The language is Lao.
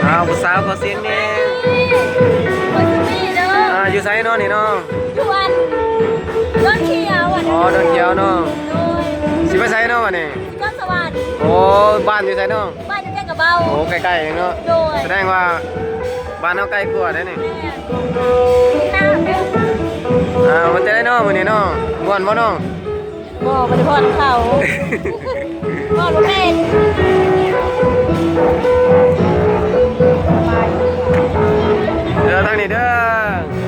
ອ້າວ ຜູ້ສາວຂໍສຽງແດ່. ຂ້ອຍຊື່ມີເດີ. ອ່າ ຢູ່ໃສເນາະນີ້ເນາະ? ຢູ່ອັນ ດອນຂຽວ ອັນ ອໍ ດອນຂຽວເນາະ. ໂດຍ. ຊິໄປໃສເນາະບັດນີ້? ນຄອນສະຫວັນ. ໂອ້ ບ້ານຢູ່ໃສເນາະ? ບ້ານຢູ່ແກ້ງກະເບົາ. ໂອ້ ໃກ້ໆເອງເນາະ. ໂດຍ. ສະແດງວ່າບ້ານເຮົາໃກ້ກວ່າເດ້ນີ້. ແມ່ນ. ອ່າ ວ່າຈັ່ງໃດເນາະມື້ນີ້ເນາະ? ມ່ວນບໍ່ເນາະ? ບໍ່ ບໍ່ໄດ້ຜ່ອນເຂົາ. ບໍ່ ບໍ່ແມ່ນ. ເດີ ທາງນີ້ເດີ.